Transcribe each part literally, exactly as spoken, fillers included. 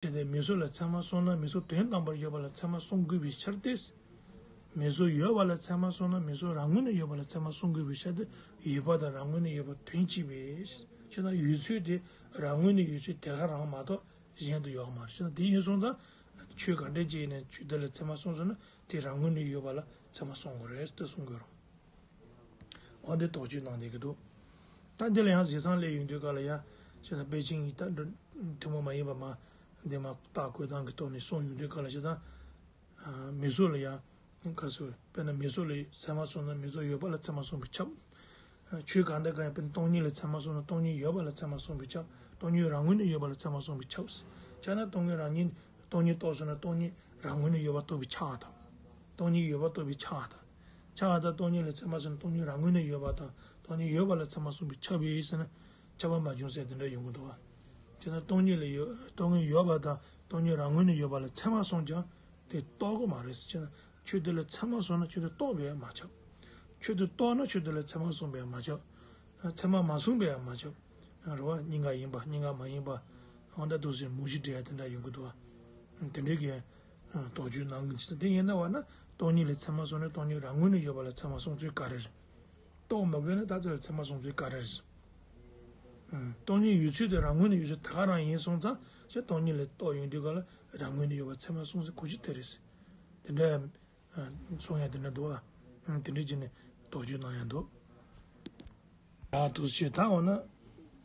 བྱས་ཏེ་མིང་གཟུགས་ལ་ཚད་མ་སོང་ན་མིང་གཟུགས་དོན་དམ་པར་ཡོད་པ་ལ་ཚད་མ་སོང་དགོས་པའི་ཕྱིར་ཏེ། མིང་གཟུགས་ཡོད་པ་ལ་ཚད་མ་སོང་ན་མིང་གཟུགས་རང་ངོས་ནས་ཡོད་པ་ལ་ཚད་མ་སོང་དགོས་པའི་ཕྱིར་ཏེ། ཡོད་པ་དང་རང་ངོས་ནས་ཡོད་པ་དོན་གཅིག་པས། ཞེ་ན་ཡོད་ཚུལ་དེ་རང་ངོས་ནས་ཡོད་ཚུལ་དེ་ག་རང་མ་གཏོགས་གཞན་དུ་ཡོད་མ་རེད། ཞེ་ན་དེ་ཡིན་སོང་ཙང་ཆོས་ག་འདྲ་ཅིག་ཡིན་ན་ཆོས་དེ་ལ་ཚད་མ་སོང་ཟེར་ན་དེ་རང་ངོས་ནས་ཡོད་པ་ལ་ཚད་མ་སོང་དགོས་རེད་དེ་གསུང་དགོས་རུང་། འོ་འདི་དོགས་གཅོད་གནང་བསྡད་ཀྱི་འདུག་ད་འདི་ལ་ཡང་བཞེད་སྟངས་སླེབས་ཡོང་དུས་ག་ལ་ཡ། ཞེ་ན་པེ་ཅིང་ཡི་ད་འགྲོ་ཐུན་མོང་མ་ཡིན་པ་མ། འདི་མ་རྟགས་བཀོད་སྟངས་ཀྱི་ཐོག་ནས་གསུངས་ཡོང་དུས་ག་ལ་བྱས་ཙང་། མིང་གཟུགས་ལ་ཡ། ག་ཟེར་དཔེར་ན་མིང་གཟུགས་ལ་ཚད་མ་སོང་ན་མིང་གཟུགས་ཡོད་པ་ལ་ཚད་མ་སོང་བའི་ཁྱབ། ཆོས་གང་དང་གང་ཡང་དཔེར་ན་སྟོང་ཉིད་ལ་ཚད་མ་སོང་ན་སྟོང་ཉིད་ཡོད་པ་ལ་ཚད་མ་སོང་བའི་ཁྱབ། སྟོང་ཉིད་རང་ངོས་ནས་ཡོད་པ་ལ་ཚད་མ་སོང་བའི་ཁྱབ། ཁྱབ་ན་སྟོང་ཉིད་རང་ཉིད་སྟོང་ཉིད་རྟོགས་སོང་ན་སྟོང་ཉིད་རང་ངོས་ནས་ཡོད་པ་རྟོགས་པའི་ཆ་དང་། སྟོང་ཉིད་ཡོད་པ་རྟོགས་པའི་ཆ་དང་། ཆ་དང་སྟོང་ཉིད་ལ་ཚད་མ་སོང་ན་སྟོང་ཉིད་རང་ངོས་ནས་ཡོད་པ་དང་སྟོང་ཉིད་ཡོད་པ་ལ་ཚད་མ་སོང་བའི་ཁྱབ་པས་ཟེར་ན། ཁྱབ་པ་མ་བྱུང་ཟེར་དེ་འདྲ་ཡོང་གི་འདུག་བ། བྱས་ན་སྟོང་ཉིད་ལ་ཡོད་སྟོང་ཉིད་ཡོད་པ་དང་སྟོང་ཉིད་རང་ངོས་ནས་ཡོད་པ་ལ་ཚད་མ་སོང་ཀྱང་དེ་རྟོགས་གི་མ་རེད་ཟེར་ན། ཆོས་དེ་ལ་ཚད་མ་སོང་ན་ཆོས་དེ་རྟོགས་པས་མ་ཁྱབ། ཆོས་དེ་རྟོགས་ན་ཆོས་དེ་ལ་ཚད་མ་སོང་བས་མ་ཁྱབ། ཚད་མ་མ་སོང་བས་མ་ཁྱབ། རེད་བ། གཉིས་ཀ་ཡིན་པ་གཉིས་ཀ་མ་ཡིན་པ། འོ་ད་འདུག་ཟེར་མུ་བཞི་འདྲེས་ཡ་དེ་འདྲ་ཡོང་གི་འདུག་བ། དེ་འདྲའི་གི་དོགས་གཅོད་གནང་གི་ཅི་དེ་ཡིན་ན་བ་ན་སྟོང་ཉིད་ལ་ཚད་མ་སོང་ན་སྟོང་ཉིད་རང་ངོས་ནས་ཡོད་པ་ལ་ཚད་མ་སོང་ཚུལ་ག་རེ་རེད། རྟོགས་མ་དགོས་ན་ད་ཚོད་ལ་ཚད་མ་སོང་ཚུལ་ག་རེ་རེད། ཨང་། སྟོང་ཉིད་ཡོད་ཚུལ་དེ་རང་ངོས་ནས་ཡོད་ཚུལ་ད་ག་རང་ཡིན་སོང་ཙང་ཞེས་སྟོང་ཉིད་ལ་རྟོགས་ཡོང་དུས་ག་ལ་རང་ངོས་ནས་ཡོད་པ་ཚད་མ་སོང་ཟེར་གོ་ཆོད་དེ་རེད། དེ་འདྲ་ཡང་གསུང་ཡ་དེ་འདྲ་འདུག་ཨ། དེ་འདྲ་བྱས་ནས་དོགས་གཅོད་གནང་ཡ་འདུག་ཡང་དུ་ཞེས་ད་འོ་ན་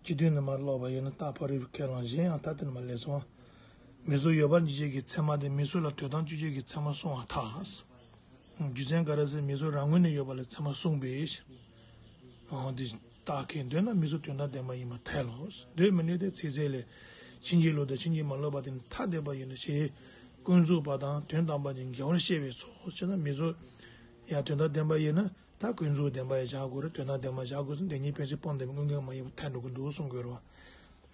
སྤྱི་དོན་ནས་མར་ཀློག་པ་ཡིན་ན་རྟགས་ཕ་རོལ་པོའི་ཁས་བླངས་གཞན་ཡང་ད་དེ་ནས་མར་ལས་སོང་། མིང་གཟུགས་ཡོད་པར་འཇོག་བྱེད་ཀྱི་ཚད་མ་དེ་མིང་གཟུགས་ལ་དོན་དམ་དཔྱོད་བྱེད་ཀྱི་ཚད་མ་སོང་བར་ཐལ། རྒྱུ་མཚན་ག་རེ་ཟེར་མིང་གཟུགས་རང་ངོས་ནས་ཡོད་པ་ལ་ཚད་མ་གསུངས་པས། འོ་དེ་རྟགས་ཁས་འདོད་ན་མིང་གཟུགས་དོན་དམ་བདེན་པ་ཡིན་པར་ཐལ་ལོ། འདོད་མི་ནུས་ཏེ་ཚིག་གསལ་ལས། ཕྱིན་ཅི་ལོག་དང་ཕྱིན་ཅི་མ་ལོག་པ་དེ་ནི་ཐ་དད་པ་ཡིན་ནོ་ཞེས། ཀུན་རྫོབ་པ་དང་དོན་དམ་པ་གཉིས་འགལ་བར་བཤད་པས་སོ། ཞེ་ན་མིང་གཟུགས་ཡང་དོན་དམ་བདེན་པ་ཡིན་ན་ད་ཀུན་རྫོབ་བདེན་པ་ཡང་བཞག་དགོས་རེད། དོན་དམ་བདེན་པ་བཞག་དགོས་སོ། འདི་གཉིས་ཕན་ཚུན་སྤངས་ཏེ་དངོས་འགལ་མ་ཡིན་པར་ཐལ་འགྲོ་གི་འདུག་གསུང་དགོས་རེད་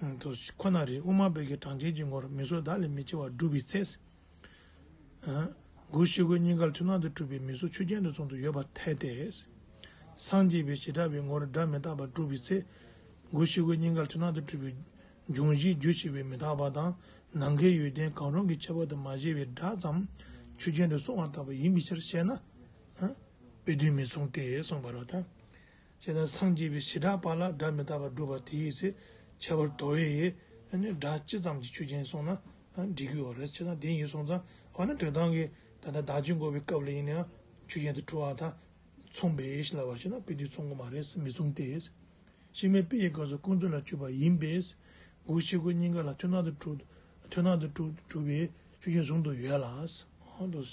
བ། དོ་ཁོ་ན་རེ་དབུ་མ་པའི་གི་གྲངས་ཅན་གྱི་ངོར་མིང་གཟུགས་བདག་ལས་མི་སྐྱེ་བར་སྒྲུབ་པའི་ཚེ། སྒོ་ཕྱི་སྒོ་གཉིས་ཀར་མཐུན་སྣང་དུ་གྲུབ་པའི་མིང་གཟུགས་ཆོས་ཅན་དུ་ཚང་དུ་ཡོད་པར་ཐལ་ཏེ། སངས་རྒྱས་པའི་བྱེ་བྲག་པའི་ངོར་སྒྲ་མི་རྟག་པར་སྒྲུབ་པའི་ཚེ། སྒོ་ཕྱི་སྒོ་གཉིས་ཀར་མཐུན་སྣང་དུ་གྲུབ་པའི་འབྱུང་བཞིའི་རྒྱུ་ཞེས་པའི་མི་རྟག་པ་དང་ནམ་མཁའི་ཡོན་ཏན་གང་རུང་གི་ཁྱད་པར་དུ་མ་བྱས་པའི་སྒྲ་ཙམ་ཆོས་ཅན་དུ་སོང་བ་ལྟ་བུ་ཡིན་པའི་ཕྱིར་ཞེ་ན། དཔེ་དོན་མི་མཚུངས་ཏེ་གསུངས་པ་རེད་ད། ཅེས་དང་སངས་རྒྱས་པའི་བྱེ་བྲག་པ་ལ་སྒྲ་མི་རྟག་པར་སྒྲུབ་པ་དེའི་ཚེ་ཁྱད་པར་དོར་བས་ཡེ། སྒྲ་སྤྱི་ཙམ་གྱི་ཆོས་ཅན་སོང་ན་འགྲིག་གི་ཡོད་རེད། ཅེས་དང་དེ་ཡིན་སོང་ཙང་འོ་ན་དོན་དམ་གྱི་ད་ལྟ་བདག་རྐྱེན་འགོག་པའི་སྐབས་ལ་ཡིན་ན་ཡང་ཆོས་ཅན་དུ་གྲུབ་པ་དང་མཚུངས་པས་ལབ་པ་ཞེ་ན་དཔེ་དེ་མཚུངས་ཀྱི་མ་རེད། མི་མཚུངས་ཏེ། ཕྱི་མའི་དཔེ་ཡི་སྐབས་སུ་ཀུན་རྫོབ་ལ་དཔྱོད་པ་ཡིན་པས། སྒོ་ཕྱི་སྒོ་གཉིས་ཀ་ལ་མཐུན་སྣང་དུ་གྲུབ། མཐུན་སྣང་དུ་གྲུབ་གྲུབ་པའི་ཆོས་ཅན་ཟུང་དུ་ཡོད་ལ། འོ་འདུག་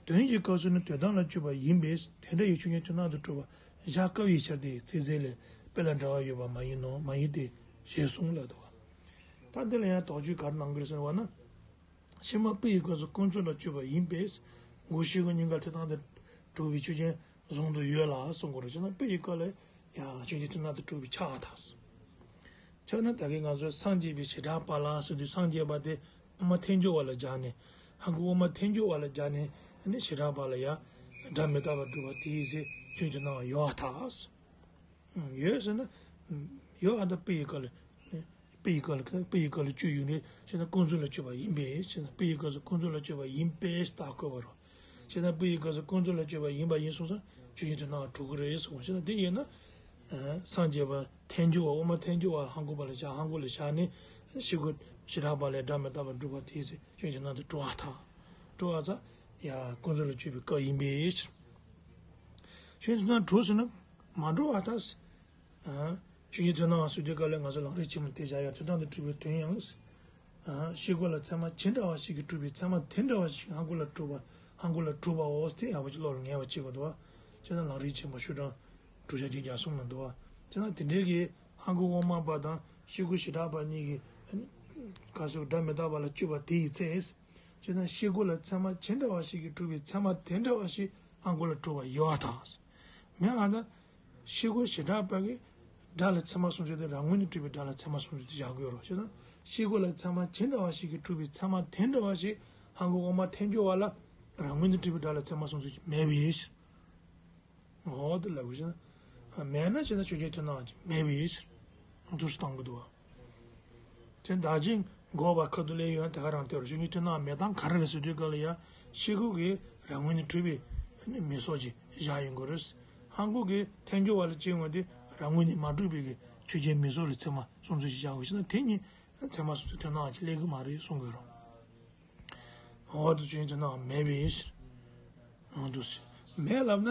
དོན་གྱི་སྐབས་སུ་ནི་དོན་དམ་ལ་དཔྱོད་པ་ཡིན་པས་དེ་འདྲ་ཡི་ཆོས་ཉིད་མཐུན་སྣང་དུ་གྲུབ་པ་བཞག་སྐབས་ཡི་ཕྱིར་ཏེ་ཚིག་གསལ་ལས་དཔེ་ལ་འབྲེལ་བ་ཡོད་པ་མ་ཡིན་ནོ། མ་ཡིན་ཏེ་ཞེས་གསུངས་ལ་འདུག་ད་འདི་ལ་ཡང་དོགས་གཅོད་ག་རེ་གནང་གི་རེད་ཟེར་བ་ན། ཕྱི་མ་དཔེ་ཡི་སྐབས་སུ་ཀུན་རྫོབ་ལ་དཔྱོད་པ་ཡིན་པས། སྒོ་ཕྱི་སྒོ་གཉིས་ཀ་མཐུན་སྣང་དུ་གྲུབ་པའི་ཆོས་ཅན་ཟུང་དུ་ཡོད་ལ་གསུང་དགོས་རེད། ཅེ་ན་དཔེ་ཡི་སྐབས་ལ་ཡང་ཆོས་ཅན་མཐུན་སྣང་དུ་གྲུབ་པའི་ཆ་ཐག་ཆ་ན་ད་གིན་ང་ཚོས་སངས་རྒྱས་པའི་བྱེ་བྲག་པ་ལ་ཟེར་དུས་སངས་རྒྱས་པ་དེ་དབུ་མ་ཐལ་འགྱུར་བ་ལ་སྦྱར་ནས་ཧང་གི་དབུ་མ་ཐལ་འགྱུར་བ་ལ་སྦྱར་ནས་ནི་བྱེ་བྲག་པ་ལ་ཡང་སྒྲ་མི་རྟག་པར་སྒྲུབ་པ་དེའི་ཚེ་ཆོས་ཅན་སྣང་བ་ཡོད་ཐག་ཡོད་ཟེར་ན། ཡོད་ཨ་ད་དཔེ་ཡི་སྐབས་ལ། དཔེ་ཡི་སྐབས་ལ་དཔེ་ཡི་སྐབས་ལ་དཔྱོད་ཡོང་དུས་ཅེ་ན་ཀུན་རྫོབ་ལ་དཔྱོད་པ་ཡིན་པས་ཅེ་ན་དཔེ་ཡི་སྐབས་སུ་ཀུན་རྫོབ་ལ་དཔྱོད་པ་ཡིན་པས་རྟགས་བཀོད་པ་རེད། ཅེ་ན་དཔེ་ཡི་སྐབས་སུ་ཀུན་རྫོབ་ལ་དཔྱོད་པ་ཡིན་པ་ཡིན་སོང་ཙང་ཆོས་ཅན་དུ་སྣང་བ་གྲུབ་ཀྱི་རེད་གསུངས། ཅེ་ན་དེ་ཡིན་ན། སངས་རྒྱས་པ་ཐལ་འགྱུར་བ་དབུ་མ་ཐལ་འགྱུར་བ་ཧང་གོ་པ་ལ་བཞག་ཧང་གོ་ལ་བཞག་ནས་ཕྱི་སྒོ་བྱེ་བྲག་པ་ལས་སྒྲ་མི་རྟག་པར་སྒྲུབ་པ་དེའི་ཚེ་ཆོས་ཅན་སྣང་དུ་གྲུབ་པ་དང་། གྲུབ་པ་ཙང་ཡ་ཀུན་རྫོབ་ལ་དཔྱོད་པའི་སྐབས་ཡིན་པས། ཆོས་ཅན་སྣང་གྲུབ་ཟེར་ན་མ་གྲུབ་པ་དང་། ཨ། ཆོས་ཉིད་དོན་སྣང་བ་སོགས་ཀྱི་སྐབས་ལ་ང་ཚོ་ལམ་རིམ་ཆེན་མོ་དེ་བཞག་ཡ་དོན་དམ་དུ་གྲུབ་པའི་དོན་ཡང་། ཨ། ཤེལ་སྒོ་ལ་ཚད་མ་ཇི་འདྲ་བ་ཞིག་གིས་གྲུབ་པའི་ཚད་མ་དེ་འདྲ་བ་ཞིག་ཧང་གོ་ལ་གྲུབ་པ་ཧང་གོ་ལ་གྲུབ་པའོ་དེ་ཡག་པོ་ཅིག་བློ་ལ་ངེས་པ་བྱེད་དགོས་འདུག་བ། བྱས་ན་ལམ་རིམ་ཆེན་མོ་བཤད་གྲྭ་དྲུག་ཞག་གཅིག་རྒྱག་གསུངས་ན་འདུག་བ། བྱས་ན་དེ་འདྲའི་གི་ཧང་གོ་དབུ་མ་པ་དང་ཤེལ་སྒོ་བྱེ་བྲག་པ་གཉིས་ཀྱི་ག་སོགས་སྒྲ་མི་རྟག་པ་ལ་དཔྱོད་པ་དེ་ཡི་ཚེ། བྱས་ན་ཤེལ་སྒོ་ལ་ཚད་མ་ཇི་འདྲ་བ་ཞིག་གིས་གྲུབ་པའི་ཚད་མ་དེ་འདྲ་བ་ཞིག་ཧང་གོ་ལ་གྲུབ་པ་ཡོད་པ་དང་། མེད་ཨ་ད། ཤེལ་སྒོ་བྱེ་བྲག་པ་གིས་སྒྲ་ལ་ཚད་མ་སོང་ཚུལ་དེ་རང་ངོས་ནས་གྲུབ་པའི་སྒྲ་ལ་ཚད་མ་སོང་ཚུལ་དེ་བཞག་དགོས་རོ། བྱས་ན་ཤེལ་སྒོ་ལ་ཚད་མ་ཇི་འདྲ་བ་ཞིག་གིས་གྲུབ་པའི་ཚད་མ་དེ་འདྲ་བ་ཞིག་ཧང་གོ་དབུ་མ་ཐལ་འགྱུར་བ་ལ་རང་ངོས་ནས་གྲུབ་པའི་སྒྲ་ལ་ཚད་མ་སོང་ཚུལ་མེད་པའི་ཕྱིར། འོ་དེ་ལབ་དགོས་བྱས་ན། མེད་ན་བྱས་ན་ཆོས་ཅན་དོན་སྣང་བ་མེད་པའི་ཕྱིར། འདུག་སེ་བཏང་གི་འདུག་བ། དེ་བདག་རྐྱེན་ འགོག་པ་ཁ་ཐུག་ལས་ཡོད་ན་དེ་ག་རང་སྟེར་རོ། ཆོས་ཉིད་མཐུན་སྣང་མེད་སྟངས་ག་རེ་རེད་ཟེར་དུས་སྐབས་ལ་ཡ། ཤེས་སྒོ་གིས་རང་ངོས་ནས་གྲུབ་པའི་མིང་གཟུགས་ཅིག་བཞག་ཡོང་གི་རེད། ཧང་གོ་གིས་ཐལ་འགྱུར་བ་ལ་སྐྱེ་དངོས་དེ་རང་ངོས་ནས་མ་གྲུབ་པའི་གི་ཆོས་ཅན་མིང་གཟུགས་ལ་ཚད་མ་སོ་སོ་ཞིག་བཞག་དགོས་ཤེ་ན། དེ་གཉིས་ཚད་མ་སོ་སོའི་མཐུན་སྣང་ཅིག་སླེབས་གི་མ་རེད་གསུང་དགོས་རོ། འོ་དེ་ཆོས་ཉིད་མཐུན་སྣང་མེད་པའི་ཕྱིར། འོ་དེ་མེད་ལབ་ན།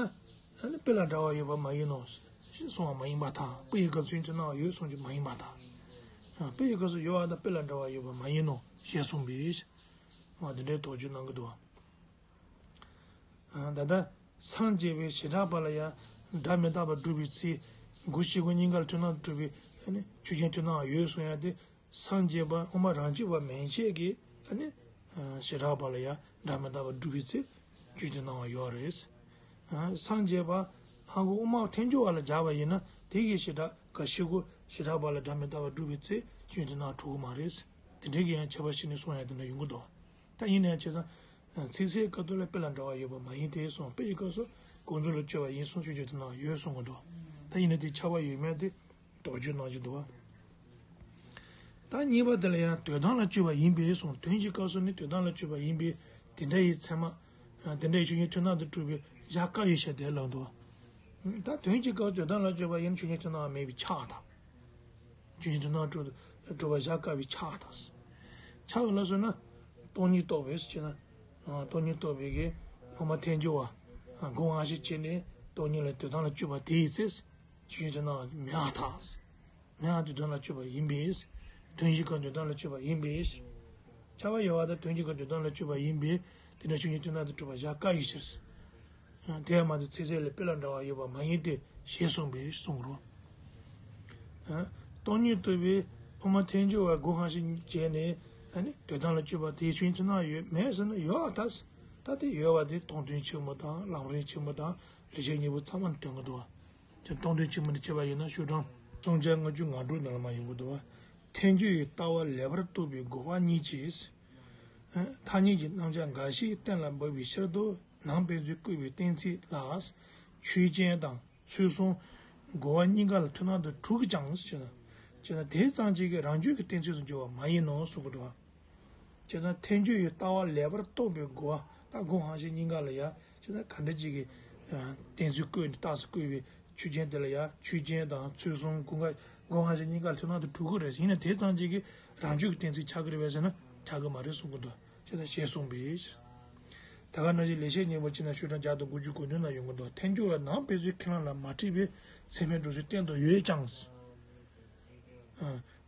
ཨ་ནི་དཔེ་ལ་འབྲེལ་བ་ཡོད་པ་མ་ཡིན་ནོ་ཞེས་གསུངས་པ་མ་ཡིན་པར་ཐལ། དཔེ་ཡི་སྐབས་སུ་ཆོས་ཉིད་མཐུན་སྣང་ཡོད་གསུངས་རྒྱུ་མ་ཡིན་པར་ཐལ། ཨ། དཔེ་ཡི་སྐབས་སུ་ཡོད་པ་དང་དཔེ་ལ་འབྲེལ་བ་ཡོད་པ་མ་ཡིན་ནོ་ཞེས་གསུངས་པའི་ཕྱིར། འོ་དེ་འདྲའི་དོགས་གཅོད་གནང་གི་འདུག། ཨ། ད་ལྟ་སངས་རྒྱས་པའི་བྱེ་བྲག་པ་ལ་ཡང་སྒྲ་མི་རྟག་པར་སྒྲུབ་པའི་ཚེ། དགུ་ཤེས་སྒོ་གཉིས་ཀ་ལ་མཐུན་སྣང་དུ་གྲུབ་པའི་ཨ་ནི་ཆོས་ཅན་མཐུན་སྣང་ཡོད་གསུང་ཡ་དེ། སངས་རྒྱས་པ་དབུ་མ་རང་རྒྱུད་པ་མན་ཆད་ཀྱིས་ཨ་ནི་བྱེ་བྲག་པ་ལ་ཡང་སྒྲ་མི་རྟག་པར་སྒྲུབ་པའི་ཚེ་ཆོས་ཅན་མཐུན་སྣང་བ་ཡོད་རེད། སངས་རྒྱས་པ་ཧང་གོ་དབུ་མ་ཐལ་འགྱུར་བ་ལ་སྦྱར་བ་ཡིན་ན། དེ་གི་བྱེ་བྲག་ག་ཤེས་སྒོ་བྱེ་བྲག་པ་ལ་སྒྲ་མི་རྟག་པར་སྒྲུབ་པའི་ཚེ་ཆོས་ཅན་མཐུན་སྣང་གྲུབ་ཀྱི་མ་རེད། དེ་འདྲའི་གི་ཡང་ཁྱད་པར་ཕྱེ་ནས་གསུང་ཡ་དེ་འདྲ་ཡོང་གི་འདུག། ད་ཡིན་ན་ཡང་བྱས་ཙང་། ཚིག་གསལ་སྐབས་དུ་ལ་དཔེ་ལ་འབྲེལ་བ་ཡོད་པ་མ་ཡིན་ཏེ་གསུངས། དཔེ་ཡི་སྐབས་སུ་གོ་མཚོན་ལ་དཔྱོད་པ་ཡིན་གསུངས། ཆོས་ཅན་མཐུན་སྣང་ཡོད་གསུང་གི་འདུག། ད་ཡིན་ན་དེ་ཁྱབ་པ་ཡོད་མེད་དེ་དོགས་གཅོད་གནང་གི་འདུག་བ། ད་གཉིས་པ་དེ་ལ་ཡང་དོན་དམ་ལ་དཔྱོད་པ་ཡིན་པས་གསུངས། དོན་གྱི་སྐབས་སུ་ནི་དོན་དམ་ལ་དཔྱོད་པ་ཡིན་པས་དེ་འདྲ་ཡི་ཚད་མ། དེ་འདྲ་ཡི་ཆོས་ཉིད་མཐུན་སྣང་དུ་གྲུབ་པའི་བཞག་དཀའ་ཡི་ཕྱིར་དེ་ལབ་འདུག། ད་དོན་གྱི་སྐབས་དོན་དམ་ལ་དཔྱོད་པ་ཡིན་ན་ཆོས་ཉིད་མཐུན་སྣང་མེད་པའི་ཆགས་དང་། ཆོས་ཉིད་མཐུན་སྣང་གྲུབ་གྲུབ་པ་བཞག་དཀའ་བའི་ཆགས་དང་། ཆགས་ལ་སོགས་ན་སྟོང་ཉིད་རྟོགས་པས་ཟེར་ན། སྟོང་ཉིད་རྟོགས་པའི་གི་དབུ་མ་ཐལ་འགྱུར་བ་སྒོ་ལྔ་བཞི་བྱས་ནས་སྟོང་ཉིད་ལ་དོན་དམ་ལ་དཔྱོད་པ་དེ་ཡི་ཚེ། ཆོས་ཉིད་མཐུན་སྣང་མེད་པར་ཐལ། མེད་པར་དོན་དམ་ལ་དཔྱོད་པ་ཡིན་པས། དོན་གྱི་སྐབས་དོན་དམ་ལ་དཔྱོད་པ་ཡིན་པས། ཁྱབ་པ་ཡོད་པ་དང་དོན་གྱི་སྐབས་དོན་དམ་ལ་དཔྱོད་པ་ཡིན་པས། དེ་འདྲ་ཆོས་ཉིད་མཐུན་སྣང་དུ་གྲུབ་པ་བཞག་དཀའ་ཡི་ཕྱིར། དེ་མ་ཚད་ཚིག་གསལ་ལས་དཔེ་ལ་འབྲེལ་བ་ཡོད་པ་མ་ཡིན་ཏེ་ཞེས་གསུངས་པས་གསུངས་རོ། སྟོང་ཉིད་རྟོགས་པའི་དབུ་མ་ཐལ་འགྱུར་བ་སྒོ་ལྔ་བཞི་བྱས་ནས་ཨ་ནི་དོན་དམ་ལ་དཔྱོད་པ་དེའི་ཆོས་ཉིད་མཐུན་སྣང་ཡོད་མེད་ཟེར་ན་ཡོད་པར་ཐལ། ད་དེ་ཡོད་པ་དེ་སྟོང་ཐུན་ཆེན་མོ་དང་ལམ་རིམ་ཆེན་མོ་དང་ལེགས་བཤད་སྙིང་པོ་ཚང་མ་ནས་སྟོན་གྱི་འདུག་བ། དེ་སྟོང་ཐུན་ཆེན་མོ་འདི་བྱས་པ་ཡིན་ན་ཤོག་གྲངས་སུམ་བརྒྱ་ལྔ་བཅུ་ང་དྲུག་ནང་ལ་མར་ཡོང་གི་འདུག་བ། ཐལ་འགྱུར་བའི་ལྟ་བ་ལེགས་པར་རྟོགས་པའི་རྒོལ་བ་གཉིས་ཀྱིས། ཐ་སྙད་ཀྱི་རྣམ་གཞག་འགའ་ཞིག་གཏན་ལ་འབེབས་པའི་ཕྱིར་དུ། ནང་དཔེ་མཛོད་བཀོད་པའི་གཏན་ཚིགས་ལ། ཆོས་ཅན་དང་ཚུལ་གསུམ་རྒོལ་བ་གཉིས་ཀ་ལ་མཐུན་སྣང་དུ་གྲུབ་ཀྱང་ཞེ་ན། ཅེ་ན་དེ་ཙམ་གཅིག་གིས་རང་རྒྱུད་ཀྱི་གཏན་ཚིགས་སུ་འགྱུར་བ་མ་ཡིན་ནོ་གསུང་གི་འདུག་བ། བྱས་ཙང་ཐལ་འགྱུར་བའི་ལྟ་བ་ལེགས་པར་རྟོགས་པའི་རྒོལ་བ། ད་སྒོ་ལྔ་བཞི་གཉིས་ཀ་ལ་ཡ། བྱས་ཙང་ག་འདྲ་ཅིག་གི་གཏན་ཚིགས་བཀོད་ནས་རྟགས་སུ་བཀོད་པའི་ཆོས་ཅན་དེ་ལ་ཡ། ཆོས་ཅན་དང་ཚུལ་གསུམ་སྒོ་ལྔ་སྒོ་ལྔ་བཞི་གཉིས་ཀ་ལ་མཐུན་སྣང་དུ་གྲུབ་ཀྱི་རེད། ཡིན་ན་དེ་ཙམ་ཅིག་གིས་རང་རྒྱུད་ཀྱི་གཏན་ཚིགས་ཆགས་ཀྱི་རེད་པས་ཟེར་ན་ཆགས་ཀྱི་མ་རེད་གསུང་གི་འདུག། བྱས་ཙང་ཞེས་གསུངས་པས། ད་ག་ནང་བཞིན་ལེགས་བཤད་སྙིང་པོ་ཕྱི་ནང་ཤོག་གྲངས་བརྒྱ་དང་དགུ་བཅུ་གོ་བདུན་ལ་ཡོང་གི་འདུག། ཐལ་འགྱུར་བ་ནང་དཔེ་མཛོད་ཁས་བླངས་ལ་མ་ཁྲིད་པའི་ཚད་མའི་འགྲོ་ཚུལ་བསྟན་དུ་ཡོད་ཀྱང་།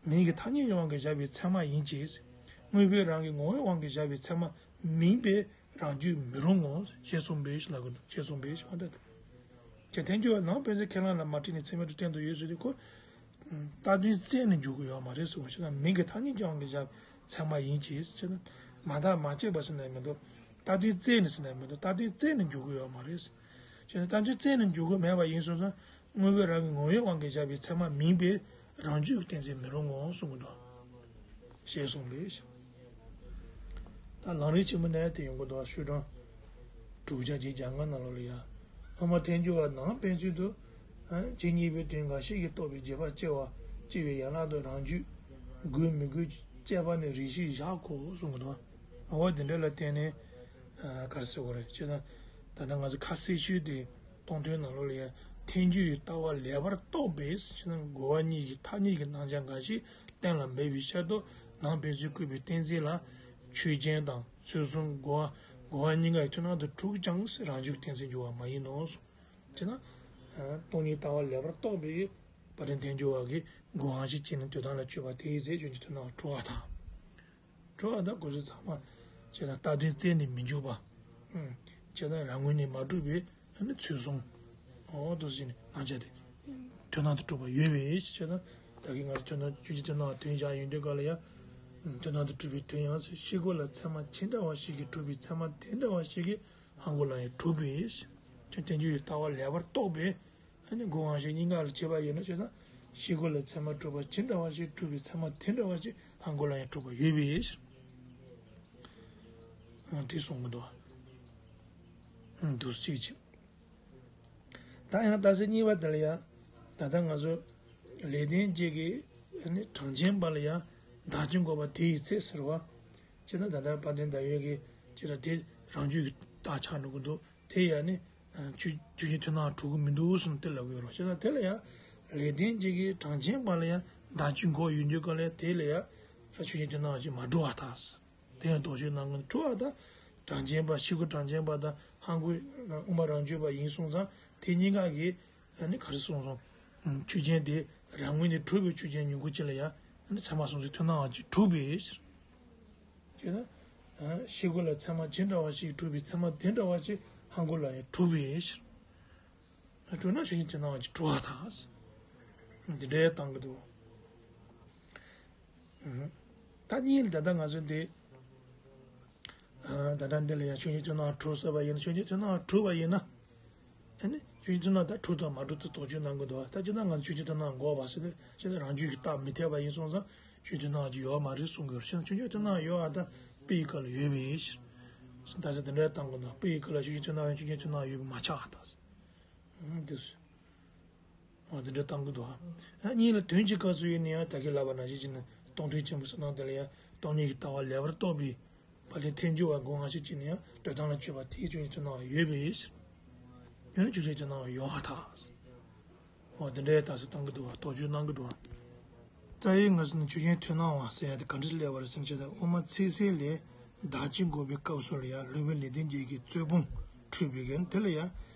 མིང་གི་ཐ་སྙད་ཀྱི་དབང་གིས་བཞག་པའི་ཚད་མ་ཡིན་གྱི། དངོས་པོའི་རང་གི་ངོ་བོའི་དབང་གིས་བཞག་པའི་ཚད་མ་མིན་པས་རང་རྒྱུད་མི་རུང་ངོ་ཞེས་གསུངས་པས་ལབ་དགོས་འདུག། ཞེས་གསུངས་པས་ཞེས་མ་འདྲ། ཀྱང་ཐལ་འགྱུར་བ་ནང་དཔེ་མཛོད་ཁས་བླངས་ལ་མ་ཁྲིད་ནས་ཚད་མའི་འགྲོ་བསྟན་དུ་ཡོད་ཟེར་དུས་ཁོ། རྟགས་དོན་བཙལ་ནས་འཇུག་གི་ཡོད་མ་རེད་གསུངས། བྱས་ཙང་མིང་གི་ཐ་སྙད་ཀྱི་དབང་གིས་བཞག་ཚད་མ་ཡིན་གྱི་ཟེར་ན། མ་བརྟགས་མ་དཔྱད་པ་ཟེར་ན་མི་འདུག། རྟགས་དོན་བཙལ་ནས་ཟེར་ན་མི་འདུག། རྟགས་དོན་བཙལ་ནས་འཇུག་གི་ཡོད་མ་རེད། བྱས་ཙང་རྟགས་དོན་བཙལ་ནས་འཇུག་གི་མེད་པ་ཡིན་སོང་ཙང་དངོས་པོའི་རང་གི་ངོ་བོའི་དབང་གིས་བཞག་པའི་ཚད་མ་མིན་པས་རང་རྒྱུད་ཀྱི་གཏན་ཚིགས་མི་རུང་ངོ་གསུང་གི་འདུག། ཞེས་གསུངས་པས། ད་ལམ་རིམ་ཆེན་མོ་ནས་དེ་ཡོང་གི་འདུག། ཤོག་གྲངས་དྲུག་བརྒྱ་བརྒྱད་ཅུ་གྱ་ལྔ་ནང་ལོགས་ལ་ཡ། ཐོག་མ་ཐལ་འགྱུར་བ་ནང་དཔེ་མཛོད་དུ། ཇི་སྙེད་པའི་དོན་འགའ་ཞིག་གིས་རྟོགས་པའི་རྗེས་དཔག་སྐྱེ་བ་སྐྱེ་བའི་ཡན་ལག་ཏུ་རང་རྒྱུད་དགོས་མི་དགོས་དཔྱད་པ་ནི་རེ་ཞིག་བཞག་གོ་གསུང་གི་འདུག། འོ་དེ་འདྲ་ལ་བརྟེན་ནས་ག་རེ་ཟེར་དགོས་རེད། བྱས་ཙང་ད་ལྟ་ང་ཚོ་ཁ་གསལ་ཤོས་དེ་གཏོང་དོན་ནང་ལོགས་ལ་ཡ། ཐལ་འགྱུར་བའི་ལྟ་བ་ལེགས་པར་རྟོགས་པས་ཞེ་ན་རྒོལ་བ་གཉིས་ཀྱི་ཐ་སྙད་ཀྱི་རྣམ་གཞག་འགའ་ཞིག་གཏན་ལ་འབེབས་པའི་ཕྱིར་དུ་ནང་དཔེ་མཛོད་བཀོད་པའི་གཏན་ཚིགས་ལ། ཆོས་ཅན་དང་ཚུལ་གསུམ་རྒོལ་བ་རྒོལ་བ་གཉིས་ཀའི་མཐུན་སྣང་དུ་གྲུབ་ཀྱང་རང་རྒྱུད་གཏན་ཚིགས་འགྱུར་བ་མ་ཡིན་ནོ། ཅེ་ན། སྟོང་ཉིད་ལྟ་བ་ལེགས་པར་རྟོགས་པའི་བར་དོ་ཐལ་འགྱུར་བ་གི་སྒོ་ལྔ་བཞི་བྱས་ནས་དོན་དམ་ལ་དཔྱོད་པ་དེའི་ཚེ་ཆོས་ཉིད་མཐུན་སྣང་གྲུབ་པ་དང་། གྲུབ་པ་དང་གོ་ཚུལ་ཚང་མ་བྱས་ན་རྟགས་དོན་བཙལ་ནས་མི་འཇུག་པ། བྱས་ན་རང་ངོས་ནས་མ་གྲུབ་པའི་ཨ་ནི་ཚུལ་གསུམ། འོ་དེ་བཞིན་རྣམ་གཞག་དེ་མཐུན་སྣང་དུ་གྲུབ་པ་ཡོད་པའི་ཕྱིར་ན། ད་གིན་ང་ཚོ་མཐུན་སྣང་ཆོས་ཅན་མཐུན་སྣང་དོན་བཞག་ཡོང་དུས་སྐབས་ལ་ཡང་། མཐུན་སྣང་དུ་གྲུབ་པའི་དོན་ཡང་ཟེར། ཤེས་སྒོ་ལ་ཚད་མ་ཅི་འདྲ་བ་ཞིག་གིས་གྲུབ་པའི་ཚད་མ་དེ་འདྲ་བ་ཞིག་གིས་ཧང་གོ་ལ་ཡང་གྲུབ་པའི་ཕྱིར། ཐལ་འགྱུར་བའི་ལྟ་བ་ལེགས་པར་རྟོགས་པའི་ཨ་ནི་སྒོ་ལྔ་བཞི་གཉིས་ཀ་ལ་དཔྱད་པ་ཡིན་ན་བྱས་ཙང་། ཤེས་སྒོ་ལ་ཚད་མ་གྲུབ་པ་ཅི་འདྲ་བ་ཞིག་གྲུབ་པའི་ཚད་མ་དེ་འདྲ་བ་ཞིག་ཧང་གོ་ལ་ཡང་གྲུབ་པ་ཡོད་པའི་ཕྱིར། དེ་གསུང་གི་འདུག། འདུག་གཅིག་བྱས། ད་ཡང་རྟགས་གསལ་གཉིས་པ་དེ་ལ་ཡང་། ད་ལྟ་ང་ཚོ་ལེགས་ལྡན་འབྱེད་ཀྱི་ནི་གྲངས་ཅན་པ་ལ་ཡང་ བདག་གིས་འགོག་པ་དེ་ཡི་ཚེ་ཟེར་བ། ཅེ་ན་ད་ལྟ་དཔལ་ལྡན་ཟླ་འོད་ཀྱིས་ཅེ་ན་དེ་རང་རྒྱུད་ཀྱི་རྟགས་ཆགས་འགྲོ་གི་འདུག་དེ་ཡང་ནི་ཆོས་ཆོས་ཅན་མཐུན་སྣང་གྲུབ་ཀྱི་མི་འདུག་གསུངས་དེ་ལབ་ཀྱི་ཡོད་རེད། ཅེ་ན་དེ་ལ་ཡང་ལེགས་ལྡན་འབྱེད་ཀྱི་གྲངས་ཅན་པ་ལ་ཡང་བདག་གིས་འགོག་ཡོང་དུས་ག་ལ་ཡང་དེ་ལ་ཡང་ཆོས་ཅན་མཐུན་སྣང་ཅིག་མ་གྲུབ་པར་ཐལ། དེ་ཡང་དོགས་གཅོད་གནང་གི་འདུག་འགྲོ་བ་དང་། གྲངས་ཅན་པ་ཤེལ་སྒོ་གྲངས་ཅན་པ་དང་ཧང་གོ་དབུ་མ་རང་རྒྱུད་པ་ཡིན་སོང་ཙང་དེ་གཉིས་ཀ་གིས་ཨ་ནི་ག་རེ་གསུངས་སོང་། ཆོས་ཅན་དེ་རང་ངོས་ནས་གྲུབ་པའི་ཆོས་ཅན་མྱུ་གུ་ཅིག་ལ་ཡང་ཨ་ནི་ཚད་མ་སོང་ཚེ་མཐུན་སྣང་བ་ཅིག་གྲུབ་པའི་ཕྱིར། ཅེ་ན། ཤེལ་སྒོ་ལ་ཚད་མ་ཇི་འདྲ་བ་ཞིག་གྲུབ་པའི་ཚད་མ་དེ་འདྲ་བ་ཅིག་ཧང་གོ་ལ་ཡང་གྲུབ་པའི་ཕྱིར། གྲུབ་ན་ཆོས་ཅན་མཐུན་སྣང་བ་ཅིག་གྲུབ་པར་ཐལ། འདི་འདྲའི་བཏང་གི་འདུག་ད་གཉིས་ལ་ད་ལྟ་ང་ཚོ་འདི། ད་ལྟ་འདི་ལ་ཡང་ཆོས་ཅན་མཐུན་སྣང་གྲུབ་ཟེར་བ་ཡིན་ན་ཆོས་ཅན་མཐུན་སྣང་གྲུབ་པ་ཡིན་ན། ཨ་ནི་ཆོས་ཅན་མཐུན་སྣང་ད་གྲུབ་དང་མ་གྲུབ་དེ་དོགས་གཅོད་གནང་གི་འདུག་ད་ཅི་ད་ང་ཚོ་ཆོས་ཅན་མཐུན་སྣང་འགོག་པ་ཟེར་ཏེ་ཅི་ད་རང་རྒྱུད་ཀྱི་རྟགས་མི་འཐད་པ་ཡིན་སོང་ཙང་ཆོས་ཅན་མཐུན་སྣང་ཅིག་ཡོད་མ་རེད་གསུང་གི་ཡོད་རེད། ཆོས་ཅན་མཐུན་སྣང་ཡོད་ཨ་ད་དཔེ་ཡི་སྐབས་ལ་ཡོད་པའི་ཕྱིར། ད་ཆ་དེ་འདྲའི་བཏང་གི་འདུག་དཔེ་ཡི་སྐབས་ལ་ཆོས་ཅན་མཐུན་སྣང་ཡང་ཆོས་ཅན་མཐུན་སྣང་ཡོད་པས་མ་ཆགས་ཨ་ད། འདི་སུ། འོ་དེ་འདྲ་བཏང་གི་འདུག་ཨ། གཉིས་ལ་དོན་གྱི་སྐབས་སུ་ཡིན་ན་ཡང་ད་གིན་ལབ་པ་ནང་བཞིན་བྱས་ནས་སྟོང་ཐུན་ཆེན་པོའི་བསོད་ནམས་དེ་ལ་ཡང་སྟོང་ཉིད་ཀྱི་ལྟ་བ་ལེགས་པར་རྟོགས་པའི་དཔལ་ལྡན་ཐལ་འགྱུར་བ་སྒོམ་པ་ཞིག་བྱས་ན་ཡང་འདོད་དོན་ལ་སྤྱོད་པ་དེའི་ཆོས་ཅན་མཐུན་སྣང་བ་ཡོད་པའི་ཕྱིར། ཡང་ན་ཆོས་ཅན་མཐུན་སྣང་བ་ཡོད་པར་ཐལ། འོ་དེ་འདྲའི་རྟགས་སུ་བཏང་གི་འདུག་བ། དོགས་གཅོད་གནང་གི་འདུག་བ། རྩ་བའི་ངོས་ནས་ཆོས་ཅན་མཐུན་སྣང་བ་ཟེར་ཡ་དེ་ག་འདྲ་སླེབས་པ་རེད་ཟེར་ན་ཅི་ད་དབུ་མ་ཚིག་གསལ་ལས་བདག་གིས་འགོག་པའི་སྐབས་སུ་ལ་ཡང་སློབ་དཔོན་ལེགས་ལྡན་འབྱེད་ཀྱི་རྩོད་སྤོང་འཁྲུལ་པའི་གི་དེ་ལ་ཡང་